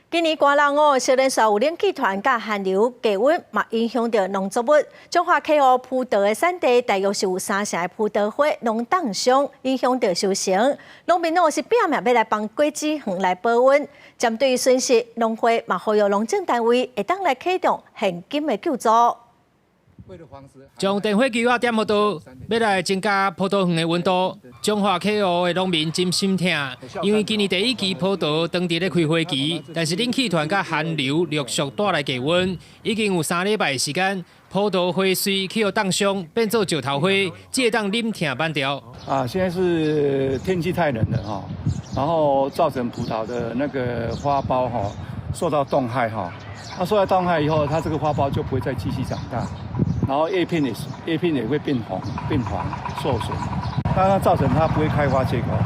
今年寒冷哦，雖然有冷氣團佮寒流低溫，嘛影響著農作物。彰化溪湖葡萄的產地，大約是有三成的葡萄花攏凍傷，影響著收成。農民哦是拼命欲來幫果子園來保溫。針對損失，農會嘛呼籲農政單位會當來啟動現金的救助。將電火球仔點予多，欲來增加葡萄園的溫度。彰化溪湖的農民真心疼，因為今年第一季葡萄當佇咧開花期，但是冷氣團佮寒流陸續帶來低溫，已經有3禮拜的時間，葡萄花穗去予凍傷，變做石頭花，只會當忍疼挽掉。啊，現在是天氣太冷了哈，然後造成葡萄的那個花苞哈受到凍害哈，它受到凍害以後，它這個花苞就不會再繼續長大。然後葉片也是，葉片也會變紅、變黃、受損，那它造成它不會開花結果，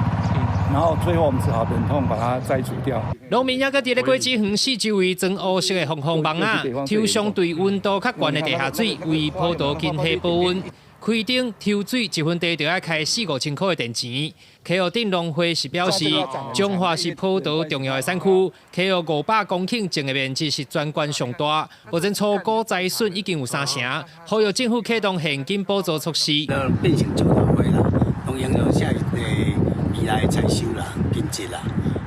然後最後我們只好忍痛把它摘除掉。農民猶閣佇咧果子園四周圍裝烏色的防風網仔，抽相對溫度較懸的地下水，為葡萄根系保溫。開燈抽水一分鐘就愛開四五千箍的電錢。溪湖鎮農會是表示，彰化是葡萄重要的產區，溪湖500公頃種的面積是全縣上大。目前初估災損已經有三成，呼籲政府啟動現金補助措施。變成石頭花啦，攏影響下未來的採收啦、品質啦，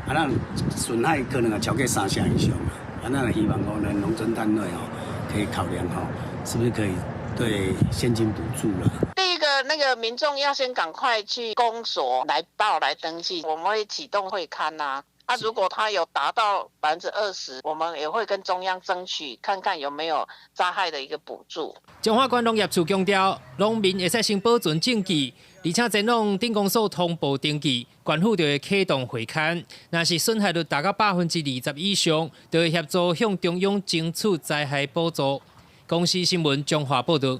啊，咱損害可能也超過三成以上啦。啊，咱希望講咱農政單位哦，可以考量吼，是不是可以對現金補助了。第一個，那個民眾要先趕快去公所來報來登記，我們會啟動會勘呐。啊，如果他有達到20%，我們也會跟中央爭取，看看有沒有災害的一個補助。彰化縣農業處強調，農民會使先保存證據，而且前往鎮公所通報登記，縣府就會啟動會勘。若是損害率達到20%以上，就會協助向中央爭取災害補助。公視新聞彰化報導。